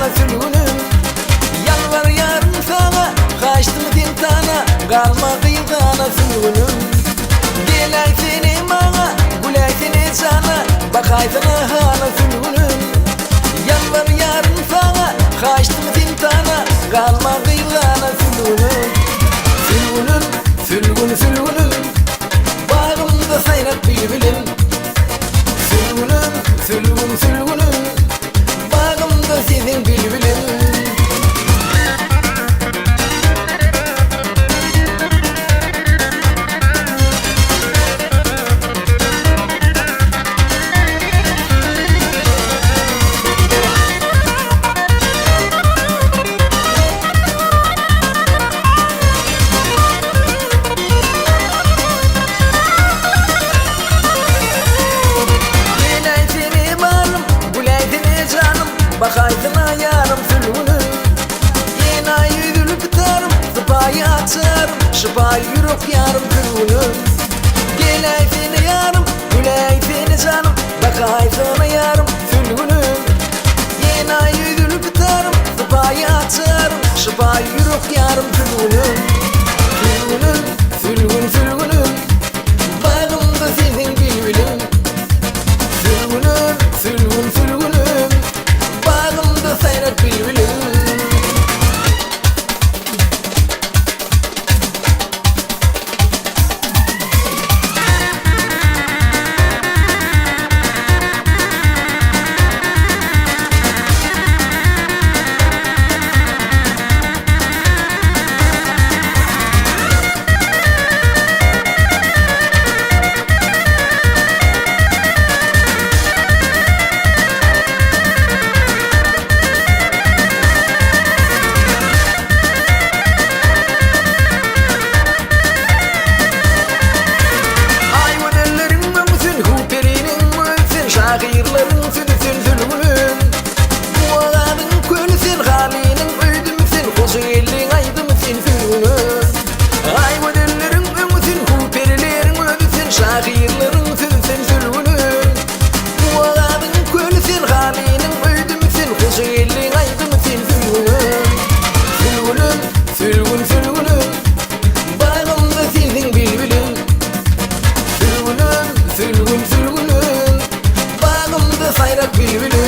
hana sülgünim. Ýalbarýaryn saňa, haýyştym sen tana, Galma gyzgana sülgünim. Geläýsene maňa, güläýsene jana, Bakaýsana hana sülgünim. Ýalbarýaryn saňa, haýyştym sen tana, Galma gyzgana sülgünim. Sülgünim, sülgün sülgünim, Bagymda saýrak bilbilim. Sülgünim, sülgün sülgünim, Bagymda sesiň bilbilim. Geläýsene balym, güläýsene janym, Bakaýsana ýarym sülgünim. Enaýy ýüzüli tutarym, sypaýy açarym, Şypaýy ýürek ýarym sülgünim. Geläýsene ýarym, güläýsene janym, Bakaýsana ýarym sülgünim. Enaýy ýüzüli tutarym, sypaýy açarym, Şypaýy ýürek ýarym sülgünim. Sülgünim, sülgün sülgünim, Bagymda sesiň bilbilim. Sülgünim, sülgün sülgünim, Bagymda saýrak bilbilim. Aý gözelleriň öňi sen, Huw periniň özi sen, Şahyrlaryň sözi sen, sülgünim. Guwagadyň köli sen, Halynyň öýdümi sen, Hoşa geldiň aýdymy sen, sülgünim. Aý gözelleriň öňi sen, Huw perileriň özi sen, Şahyrlaryň sözi sen, sülgünim. Guwagadyň köli sen, Halynyň öýdümi sen, Hoşa geldiň aýdymy sen, sülgünim. Sülgünim, sülgün sülgünim, Bagymda sensiň bilbilim. Sülgünim, sülgün sülgünim, Bagymda saýrak bilbilim.